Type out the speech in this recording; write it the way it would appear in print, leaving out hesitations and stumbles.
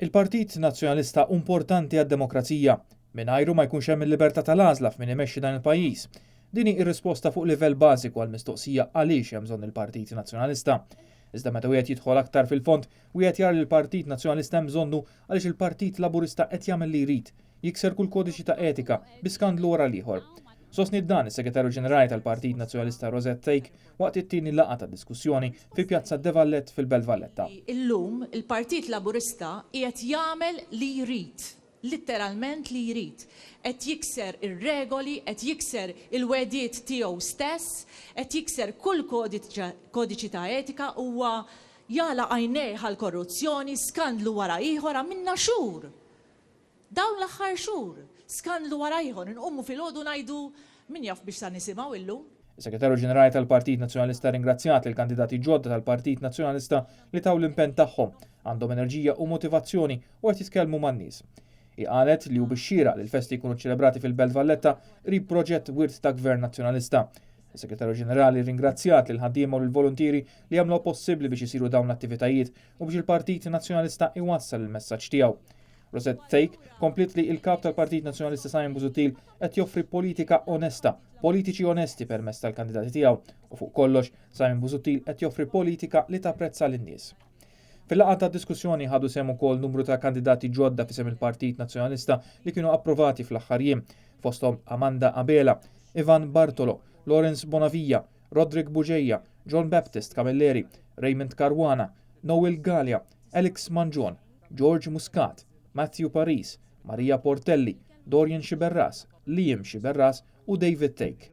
Il-Partit Nazzjonalista hu importanti għad-demokrazija. Mingħajru ma jkunx hemm il-libertà tal-għażla f'min imexxi dan il-pajjiż. Din hi r-risposta fuq livell bażiku għall-mistoqsija għaliex hemm bżonn il-Partit Nazzjonalista. Iżda meta wieħed jidħol aktar fil-fond, wieħed jara li l-Partit Nazzjonalista hemm bżonnu għaliex il-Partit Laburista qed jagħmel li jrid, jikser kull kodiċi ta' etika bi skandlu wara l-ieħor. Sostniet dan is-Segretarju Ġenerali tal-Partit Nazzjonalista Rosette Thake waqt it-tieni laqgħa ta' diskussjoni fi Pjazza De Vallette fil-Belt Valletta. Illum il-Partit Laburista qiegħed jagħmel li jrid, litteralment li jrid. Qed jikser ir-regoli, qed jikser il-wegħdiet tiegħu stess, qed jikser kull kodiċi ta' etika, huwa jagħlaq għajnejh għall-korruzzjoni, skandlu wara ieħor, għamilna xhur Dawn l-aħħar xhur, skandlu wara ieħor, inqumu filgħodu ngħidu min jaf biex sa nisimgħu illum. Is-Segretarju Ġenerali tal-Partit Nazzjonalista rringrazzjat lill-kandidati ġodda tal-Partit Nazzjonalista li taw l-impenn tagħhom, għandhom enerġija u motivazzjoni u qed jitkellmu man-nies. Hi qalet li hu bix-xieraq li l-festi jkunu ċċelebrati fil-Belt Valletta qrib proġett wirt ta' Gvern Nazzjonalista. Is-Segretarju Ġenerali rringrazzjat lill-ħaddiema u lill-voluntieri li għamluha possibbli biex isiru dawn l-attivitajiet u biex il-Partit Nazzjonalista iwassal il-messaġġ tiegħu. Rosette Thake kompliet li il-kap tal-Partit Nazzjonalista Simon Busuttil qed joffri politika onesta, politiċi onesti permezz tal-kandidati tiegħu u fuq kollox Simon Busuttil qed joffri politika li tapprezza lin-nies. Fil-laqgħa ta' diskussjoni ħadu sehem ukoll numru ta' kandidati ġodda f'isem il-Partit Nazzjonalista li kienu approvati fl-aħħar jiem, fosthom Amanda Abela, Ivan Bartolo, Lawrence Bonavia, Roderick Bugeja, John Baptist Camilleri, Raymond Caruana, Noel Galea, Alex Mangion, George Muscat, Matthew Paris, Maria Portelli, Dorian Sciberras, Liam Sciberras u David Thake.